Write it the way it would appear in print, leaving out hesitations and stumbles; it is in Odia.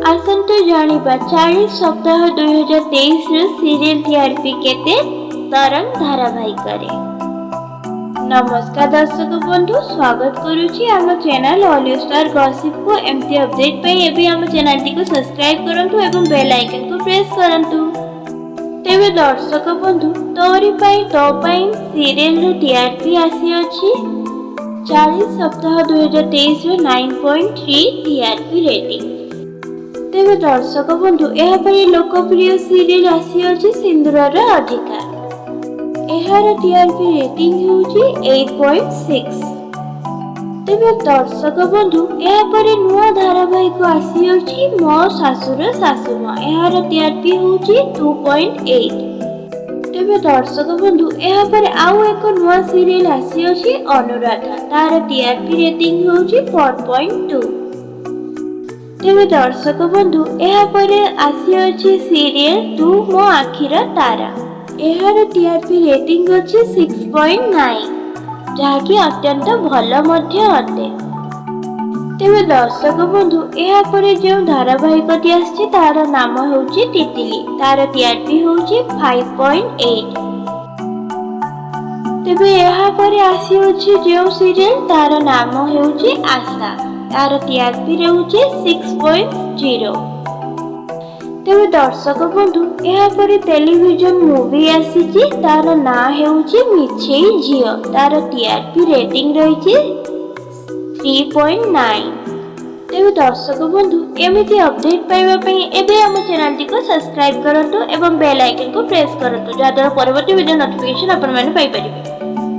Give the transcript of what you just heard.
ଆସନ୍ତୁ ଜାଣିବା 40 ସପ୍ତାହ 2023ର ସିରିଏଲ ଟିଆରପି କେତେ ତରଙ୍ଗ ଧାରାବାହିକରେ। ନମସ୍କାର ଦର୍ଶକ ବନ୍ଧୁ, ସ୍ୱାଗତ କରୁଛି ଆମ ଚ୍ୟାନେଲ ଅଲିଓ ଷ୍ଟାର ଗସିପକୁ। ଏମିତି ଅପଡେଟ୍ ପାଇଁ ଏବେ ଆମ ଚ୍ୟାନେଲଟିକୁ ସବସ୍କ୍ରାଇବ୍ କରନ୍ତୁ ଏବଂ ବେଲ୍ ଆଇକନକୁ ପ୍ରେସ୍ କରନ୍ତୁ। ତେବେ ଦର୍ଶକ ବନ୍ଧୁ, ତୋରି ପାଇଁ ତୋ ପାଇଁ ସିରିଏଲର ଟିଆରପି ଆସିଅଛି 40 ସପ୍ତାହ 2023ର 9.3 ଟିଆରପି ରେଟିଂ। ତେବେ ଦର୍ଶକ ବନ୍ଧୁ, ଏହାପରେ ଲୋକପ୍ରିୟ ସିରିଏଲ ଆସିଅଛି ସିନ୍ଦୁରର ଅଧିକାର। ଏହାର ଟିଆରପି ରେଟିଂ ହେଉଛି 8.6। ତେବେ ଦର୍ଶକ ବନ୍ଧୁ, ଏହାପରେ ନୂଆ ଧାରାବାହିକ ଆସିଅଛି ମୋ ଶାଶୁର ଶାଶୁମା। ଏହାର ଟିଆରପି ହେଉଛି 2.8। ତେବେ ଦର୍ଶକ ବନ୍ଧୁ, ଏହାପରେ ଆଉ ଏକ ନୂଆ ସିରିଏଲ ଆସିଅଛି ଅନୁରାଧା। ତାର ଟିଆରପି ରେଟିଂ ହେଉଛି 4.2। ତେବେ ଦର୍ଶକ ବନ୍ଧୁ, ଏହାପରେ ଆସିଅଛି ସିରିଏଲ ତୁ ମୋ ଆଖିର ତାରା। ଏହାର ଟିଆରପି ରେଟିଂ ଅଛି 6.9, ଯାହାକି ଅତ୍ୟନ୍ତ ଭଲ ମଧ୍ୟ ଅଟେ। ତେବେ ଦର୍ଶକ ବନ୍ଧୁ, ଏହାପରେ ଯେଉଁ ଧାରାବାହିକଟି ଆସିଛି, ତାର ନାମ ହେଉଛି ତିତିଲି। ତାର ଟିଆରପି ହେଉଛି 5.8। ତେବେ ଏହାପରେ ଆସିଅଛି ଯେଉଁ ସିରିଏଲ, ତାର ନାମ ହେଉଛି ଆଶା। ତାର ଟିଆରପି ରହୁଛି 6.0। ତେବେ ଦର୍ଶକ ବନ୍ଧୁ, ଏହାପରେ ଟେଲିଭିଜନ ମୁଭି ଆସିଛି, ତାର ନାଁ ହେଉଛି ମିଛେଇ ଝିଅ। ତାର ଟିଆରପି ରେଟିଂ ରହିଛି 3.9। ତେବେ ଦର୍ଶକ ବନ୍ଧୁ, ଏମିତି ଅପଡେଟ୍ ପାଇବା ପାଇଁ ଏବେ ଆମ ଚ୍ୟାନେଲଟିକୁ ସବସ୍କ୍ରାଇବ୍ କରନ୍ତୁ ଏବଂ ବେଲ୍ ଆଇକନକୁ ପ୍ରେସ୍ କରନ୍ତୁ, ଯାହାଦ୍ୱାରା ପରବର୍ତ୍ତୀ ଭିଡ଼ିଓ ନୋଟିଫିକେସନ୍ ଆପଣମାନେ ପାଇପାରିବେ।